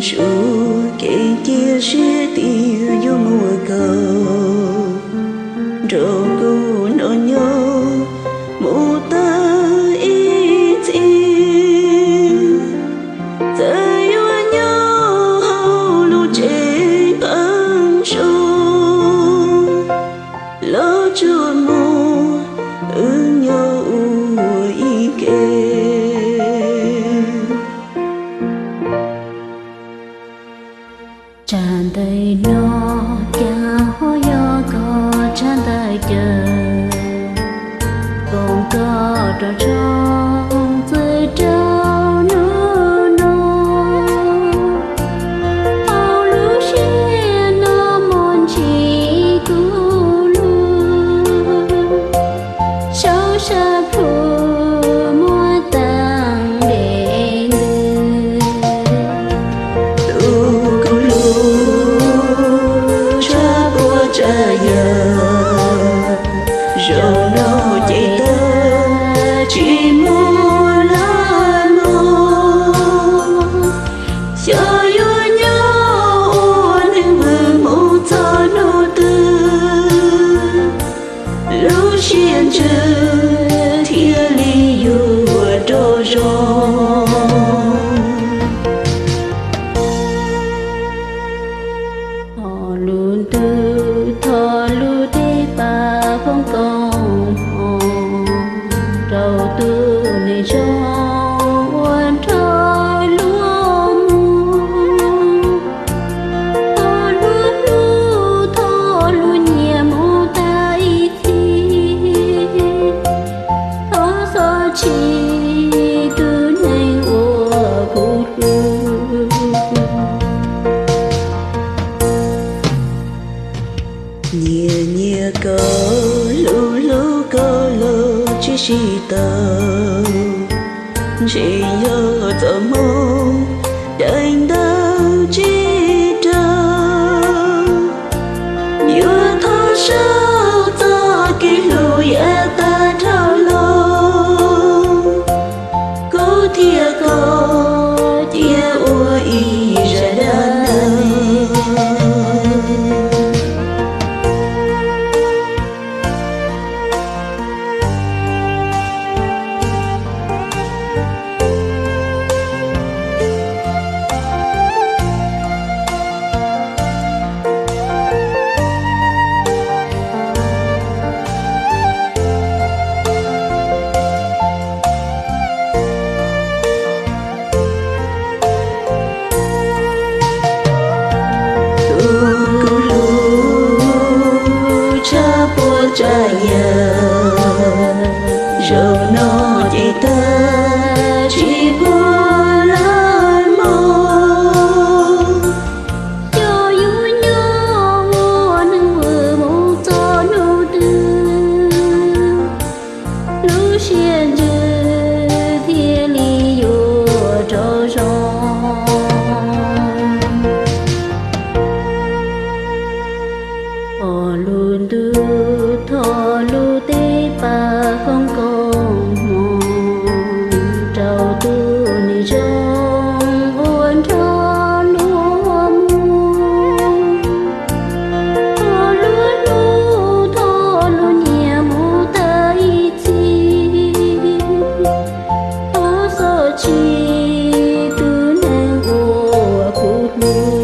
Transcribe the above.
Tsuas kev cia siab tias yuav muaj koj nrog kuv noj nyob mus tag ib txhis. Txawm yuav nyob hauv lub tsev pheeb suab los tsuas muaj wb nyob ua ib ke. Tsab ntawv no cas ho yog koj tsab ntawv caw, koom koj rau tsoom txwv rau hnub no. Hauv lub sij hawm no mus ntsib kuv lub saub sab plhu muab taag ntev ntws. Tus kuv hlub, tshav puam tshav yam, zaum no ces tag tsis muaj lawm mog. Xyov yuav nyob ua neeg vwm mus txog hnub twg, lub siab ntsws thiaj li yuav rau zoo. Thov lub ntuj thov lub teb pab foom koob hmoov rau tus neeg zoo uas nrog luag mus. Thov lub hlub thov lub nyiam mus tag ib txhis. Thov txhob tsim tus neeg uas kuv hlub. Nyiam nyiam koj, hlub hlub koj los tsis sib tau, ntshe yog txoj hmoo caij ntawd tsis raug. Yuav thov sau txoj kev hlub yav tag dhau los, kuv thiab koj cia ua ib zaj dab neeg. Tus kuv hlub, tshav puam tshav yam, zaum no ces tag tsis muaj lawm mog. Xyov yuav nyob ua neeg vwm mus txog hnub twg, lub siab ntsws thiaj li yuav rau zoo. Thov lub ntuj thov lub teb pab foom koob hmoov rau tus neeg zoo uas nrog luag mus. Thov lub hlub thov lub nyiam mus tag ib txhis. Thov txhob tsim tus neeg uas kuv hlub.